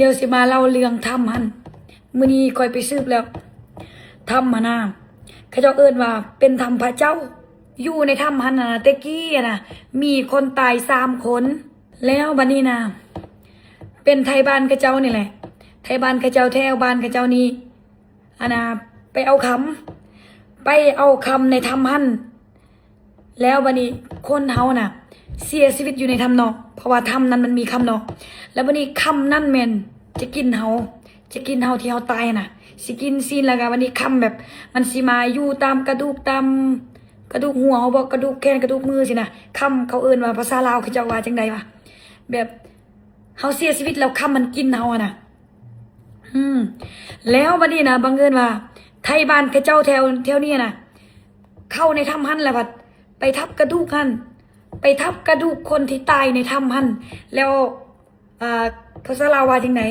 ດຽວຊິມາເລົ່າເລື່ອງຖ້ຳຫັ້ນ. ມື້ນີ້ຂ້ອຍໄປສືບແລ້ວ ຖ້ຳຫັ້ນນະ ເຂົາເຈົ້າເອີ້ນວ່າເປັນຖ້ຳພະເຈົ້າ. ຢູ່ໃນຖ້ຳຫັ້ນນະ ແຕ່ກີ້ຫັ້ນນະ ມີຄົນຕາຍສາມຄົນ. ແລ້ວບັດນີ້ນະ ເປັນໄທບ້ານເຂົາເຈົ້ານີ້ແຫຼະ ໄທບ້ານເຂົາເຈົ້າ ແຖວບ້ານເຂົາເຈົ້ານີ້ ອັນນະ ໄປເອົາຄຳ ໄປເອົາຄຳໃນຖ້ຳຫັ້ນ. ແລ້ວບັດນີ້ຄົນເຮົານະ ເສຍຊີວິດຢູ່ໃນຖ້ຳເນາະ ເພາະວ່າຖ້ຳນັ້ນມັນມີຄຳເນາະ. ແລ້ວບັດນີ້ຄຳນັ້ນແມ່ນຈະກິນເຮົາ ຈະກິນເຮົາທີ່ເຮົາຕາຍຫັ້ນນະ ຊິກິນຊີ້ນ. ແລ້ວກະບັດນີ້ຄຳແບບ ມັນຊິມາຢູ່ຕາມກະດູກ ຕາມກະດູກຫົວເຮົາບໍ ກະດູກແຂນ ກະດູກມືຊີ້ນະ. ຄຳ ເຂົາເອີ້ນວ່າ ພາສາລາວເຂົາເຈົ້າວ່າຈັ່ງໃດວະ ແບບເຮົາເສຍຊີວິດແລ້ວຄຳມັນກິນເຮົາຫັ້ນນະ. ອືມ ແລ້ວບັດນີ້ນະ ບັງເອີນວ່າໄທບ້ານເຂົາເຈົ້າແຖວ ແຖວນີ້ນະ ເຂົ້າໃນຖ້ຳຫັ້ນ ແລ້ວພັດໄປທັບກະດູກຫັ້ນ ໄປທັບກະດູກຄົນທີ່ຕາຍໃນຖ້ຳຫັ້ນ. ແລ້ວ ອ່າ ພາສາລາວວ່າຈັ່ງໃດ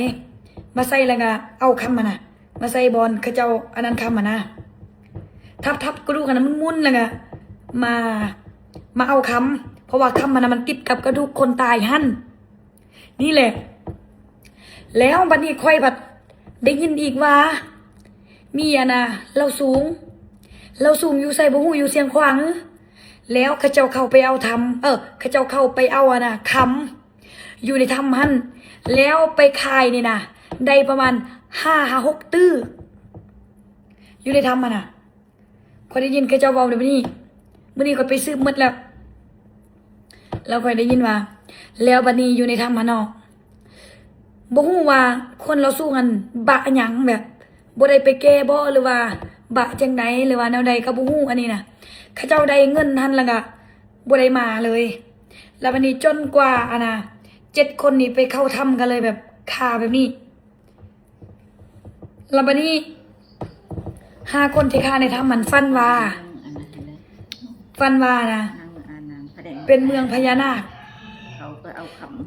ມາໃສ່ ແລ້ວກະເອົາຄຳຫັ້ນນະ ມາໃສ່ບ່ອນເຂົາເຈົ້າອັນນັ້ນຄຳຫັ້ນນະ ທັບໆກະດູກຫັ້ນນະ ໝຸນໆ ແລ້ວກະມາ ມາເອົາຄຳ ເພາະວ່າຄຳຫັ້ນນະ ມັນຕິດກັບກະດູກຄົນຕາຍຫັ້ນ. ນີ້ແຫຼະ ແລ້ວບັດນີ້ຂ້ອຍພັດໄດ້ຍິນອີກວ່າ ມີອັນນະ ລາວສູງ ລາວສູງຢູ່ໃສບໍ່ຮູ້ ຢູ່ຊຽງຂວາງ. ແລ້ວເຂົາເຈົ້າເຂົ້າໄປເອົາຖ້ຳ ເອີ ເຂົາເຈົ້າເຂົ້າໄປເອົາອັນນະ ຄຳຢູ່ໃນຖ້ຳຫັ້ນ ແລ້ວໄປຂາຍນີ້ນະ ໄດ້ປະມານຫ້າຫາຫົກຕື້ ຢູ່ໃນຖ້ຳຫັ້ນນະ. ຂ້ອຍໄດ້ຍິນເຂົາເຈົ້າເວົ້າແບບນີ້ ມື້ນີ້ຂ້ອຍໄປສືບໝົດແລ້ວ ແລ້ວຂ້ອຍໄດ້ຍິນວ່າ ແລ້ວບັດນີ້ຢູ່ໃນຖ້ຳຫັ້ນເນາະ ບໍ່ຮູ້ວ່າຄົນລາວສູງຫັ້ນບະຫຍັງ ແບບບໍ່ໄດ້ໄປແກ້ບໍ ຫຼືວ່າບະຈັ່ງໃດ ຫຼືວ່າແນວໃດກະບໍ່ຮູ້. ອັນນີ້ນະ ເຂົາເຈົ້າໄດ້ເງິນຫັ້ນ ແລ້ວກະບໍ່ໄດ້ມາເລີຍ. ແລ້ວບັດນີ້ຈົນກວ່າອັນນະ ເຈັດຄົນນີ້ໄປເຂົ້າຖ້ຳ ກະເລີຍແບບຂ້າແບບນີ້. ແລ້ວບັດນີ້ຫ້າຄົນທີ່ຂ້າໃນຖ້ຳຫັ້ນຝັນວ່າ ຝັນວ່ານະ ເປັນເມືອງພະຍານາກ.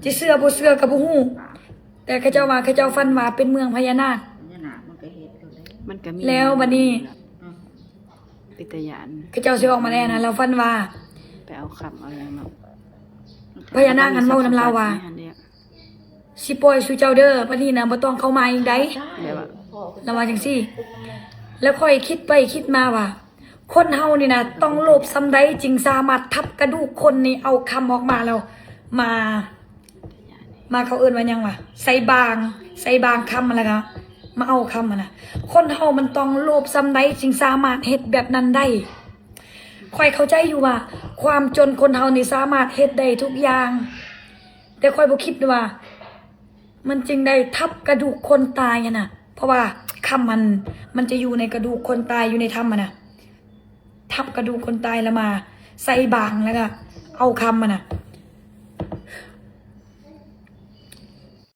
ຈະເຊື່ອບໍ່ເຊື່ອກະບໍ່ຮູ້ ແຕ່ເຂົາເຈົ້າວ່າ ເຂົາເຈົ້າຝັນວ່າເປັນເມືອງພະຍານາກ. ແລ້ວບັດນີ້ ເປັນຕາຢ້ານ ເຂົາເຈົ້າຊິອອກມາແລ້ວນະ ລາວຝັນວ່າ ໄປເອົາຄຳເອົາຫຍັງເນາະ ພະຍານາກຫັ້ນເວົ້ານຳລາວວ່າ ຊິປ່ອຍສູ່ເຈົ້າເດີ ບັດນີ້ນະ ບໍ່ຕ້ອງເຂົ້າມາອີກໃດ ລາວວ່າຈັ່ງຊີ້. ແລ້ວຂ້ອຍຄິດໄປຄິດມາວ່າ ຄົນເຮົານີ້ນະ ຕ້ອງໂລບສ່ຳໃດຈຶ່ງສາມາດທັບກະດູກຄົນນີ້ ເອົາຄຳອອກມາ ແລ້ວມາ ມາ ເຂົາເອີ້ນວ່າຫຍັງວະ ໃສ່ບາງ ໃສ່ບາງຄຳ ແລ້ວກະມາເອົາຄຳຫັ້ນນະ. ຄົນເຮົາມັນຕ້ອງໂລບສ່ຳໃດຈຶ່ງສາມາດເຮັດແບບນັ້ນໄດ້? ຂ້ອຍເຂົ້າໃຈຢູ່ວ່າ ຄວາມຈົນຄົນເຮົານີ້ສາມາດເຮັດໄດ້ທຸກຢ່າງ ແຕ່ຂ້ອຍບໍ່ຄິດວ່າ ມັນຈຶ່ງໄດ້ທັບກະດູກຄົນຕາຍຫັ້ນນະ ເພາະວ່າຄຳມັນ ມັນຈະຢູ່ໃນກະດູກຄົນຕາຍ ຢູ່ໃນຖ້ຳຫັ້ນນະ ທັບກະດູກຄົນຕາຍ ແລ້ວມາໃສ່ບາງ ແລ້ວກະເອົາຄຳຫັ້ນນະ.